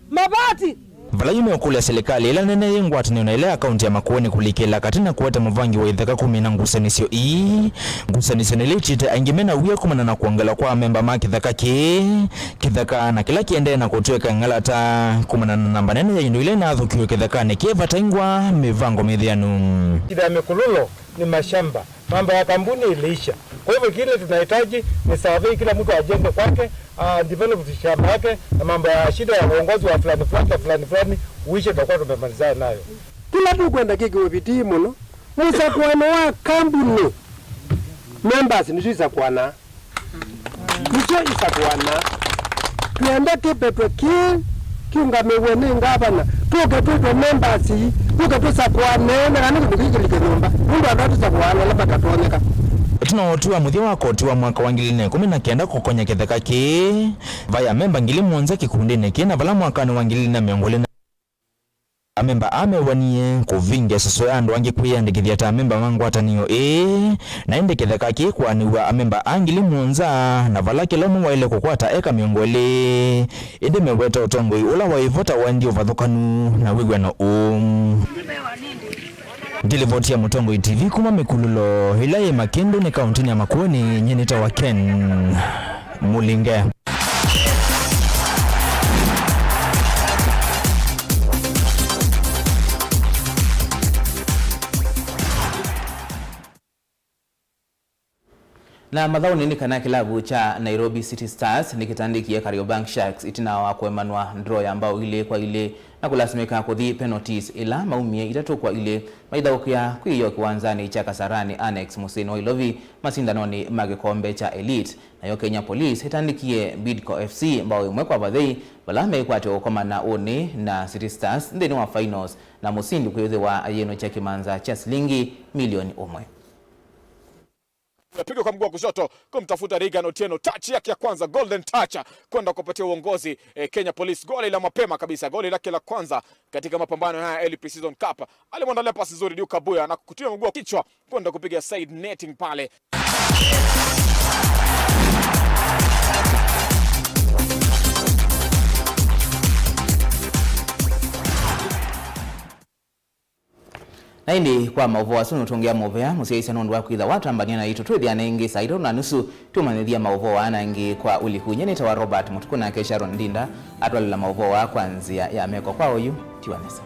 Mavati. Vala yu meũkũlya silikalĩ ĩla nene yĩ ngwatanĩo na ĩla ya kaunti ya Makueni kũlikĩla katĩ na kũete mũvangi wa itheka kũmina ngusanĩsyo ii. Ngusanĩsyo nĩlĩtĩte aingĩ mena wia kumana na kwongela kwa amemba ma kĩtheka kĩĩ. Kĩtheka na kĩla kĩendee na kũtw'ĩka ng'alata kumana na namba nene ya indo ila inathũkiwe kĩthekanĩ kĩ vata ingwa mĩvango mĩthĩanu. Shida ya Mikululo ni mashamba. Mambo ya kampuni iliisha. Kwa hivyo kile tunahitaji ni survey, kila mtu ajenge kwake, ah, develop shamba yake, na mambo ya shida ya uongozi wa fulani fulani na fulani fulani uishe, tutakuwa tumemalizana nayo. Kĩla tũkwenda kĩkĩwe vitii mũno, mũsakuano wa kambuni, members nĩsyo isakuanaa. Nĩkyo isakuanaa. Twenda kĩvetwe kĩĩ kĩũngamĩwe nĩ ngavana, tũke twĩtwe members, tũke tũsakuane, na kana kĩndũ kĩĩ kĩlike nyũmba, nũndũ andũ atũsakuana ala vatatonyeka. Ĩtina wa ũtwi wa mũthya wa koti wa mwaka wa ngili ilĩ na ikũmi na kenda kũkonya kĩtheka kĩĩ, vai amemba ngili mũonza kĩkundĩnĩ kĩĩ, na vala mwakanĩ wa ngili ilĩ na mĩongo ĩlĩ na Amemba aa mewanie kũvingĩa ĩsoso ya andũ angĩ kwĩyĩandĩkĩthya ta amemba ma ngwatanĩo ĩĩ, na ĩndĩ kĩtheka kĩĩ kũanĩw'a amemba a ngili mũonza, na vala kĩla ũmwe waĩle kũkwata eka mĩongo ĩlĩ. Ĩndĩ meweta ũtongoi ũla waĩ vo ta waendie ũvathũkanu na wĩw'ano ũũ. Ndilivoti ya Mũtongoi T V kuma Mĩkululo, ĩla yĩ Makĩndũnĩ, kaũntĩnĩ ya Makueni, nyie nĩtawa Ken Mũlinge. Na mathaũnĩ nĩ kana kĩlavu kya Nairobi City Stars nĩkĩtandĩkie Kariobangi Sharks ĩtina wa kũemanwa draw ya mbao ilĩ kwa ilĩ na kũlasimĩka kũthi penalties, ĩla maumie itatũ kwa ilĩ maithaũkĩa kwĩyoo kĩwanzanĩ kya Kasarani Annex mũsyĩnĩ wa Ilovi masindanonĩ ma kĩkombe kya Elite. Nayo Kenya Police ĩtandĩkie Bidco F C mbao ĩmwe kwa vathei, vala meĩkwatya ũkomana ũnĩ na City Stars nthĩnĩ wa finals, na mũsindi kwĩthĩwa ayĩnũkya kĩmanza kya silingi milioni ũmwe. Unapiga kwa mguu wa kushoto kumtafuta Reagan Otieno. Touch yake ya kwanza, golden touch, kwenda kupatia uongozi, eh, Kenya Police. Goli la mapema kabisa, goli lake la kwanza katika mapambano haya ya L P Season Cup. Alimwandalia pasi nzuri Duke Kabuya na kutia mguu wa kichwa kwenda kupiga side netting pale. Na ĩndĩ kwa maũvoo asu nũtũngĩa mũvea mũsyaĩĩsya nũndũ wa kwĩtha watambania naitũ. Twĩthĩane ĩngĩ saa itatũ na nusu tũmanyĩthya maũvoo aa na angĩ kwa ũliku. Nyie nĩtawa Robert Mũtukũ, nake Sharon Ndinda atwalĩla maũvoo aa kwa nzĩa ya meko. Kwa oyu, tiwa nesa.